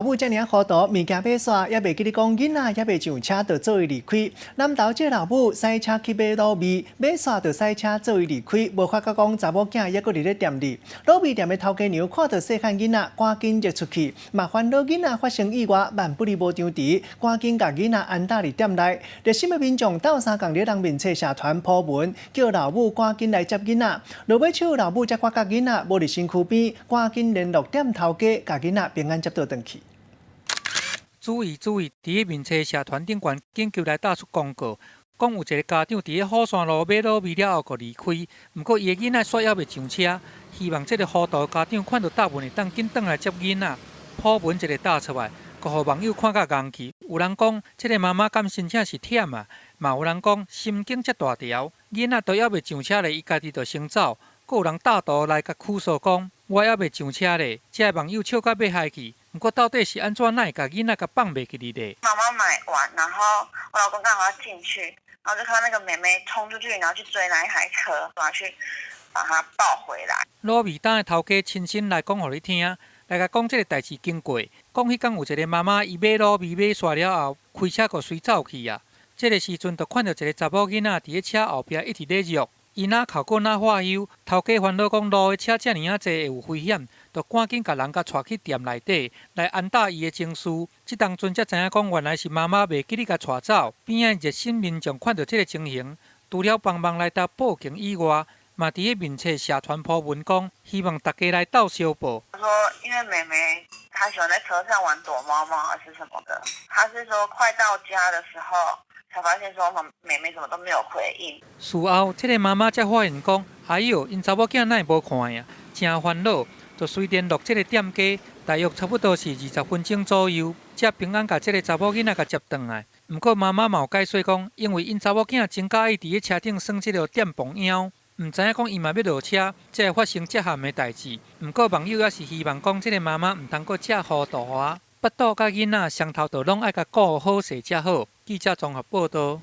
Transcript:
母遮爾仔糊塗，物件買煞，猶袂記得講囡仔猶未上車就做伊離開。南投這老母駛車去買滷味，買煞就駛車做伊離開，無發覺講查某囝猶閣佇咧店裡。滷味店的頭家娘看著細漢囡仔，趕緊熱出去，嘛煩惱囡仔發生意外，萬不利無張持，趕緊共囡仔安搭佇店內。熱心的民眾鬥相共佇人面冊社團 po 文，叫老母趕緊來接囡仔。落尾手老母才發覺囡仔無佇身軀邊，趕緊聯絡店頭家，共囡仔平安接倒轉去。注意注意！佇咧面冊社團頂懸緊急來打出公告，講有一个家長佇咧虎山路買滷味了後，閣離開。毋過伊的囡仔煞猶未上車，希望這个糊塗家長看著答文會當緊轉來接囡仔。po 文一个打出來，閣予網友看甲戇去。有人講這个媽媽敢真正是忝啊，嘛有人講神經遮大條，囡仔都猶未上車咧，伊家己就先走。閣有人貼圖來共哭訴講，我猶未上車咧，這个網友笑甲欲害去。毋過到底是按怎，哪會共囡仔共放袂記得咧？媽媽買完，然後我老公剛好要進去，然後就看到那個妹妹衝出去，然後去追那一台車，然後去把她抱回來。滷味檔的頭家親身來講予你聽，來共講這个代誌經過，講彼工有一个媽媽，伊買滷味買煞了後，開車閣隨走去啊。這个時陣就看著一个查某囡仔佇咧車後壁一直咧尿，伊若哭閣若發憂，頭家煩惱講路的車遮爾仔濟會有危險，就趕緊共人共帶去店內底來安搭伊的情緒。這當陣才知影講，原來是媽媽袂記得共帶走。邊仔熱心民眾看著這个情形，除了幫忙來搭報警以外，嘛佇咧面冊社團 po 文講，希望大家來鬥相報。他說，因為妹妹她喜歡在車上玩躲貓貓還是什麼的，她是說快到家的時候，才發現說妹妹怎麼都沒有回應。事後，這个媽媽才發現講，哎喲，𪜶查某囝哪會無看呀？誠煩惱，就隨聯絡這个店家，大約差不多是20分鐘左右，才平安共這个查某囡仔共接轉來。毋過媽媽嘛有解說講，因為𪜶查某囝真佮意佇咧車頂耍這个電棒貓，毋知影講伊嘛欲落車，才會發生這項的代誌。毋過網友猶是希望講，這个媽媽毋通閣遮糊塗啊！腹肚佮囡仔雙頭都攏愛共顧好勢才好。記者綜合報導。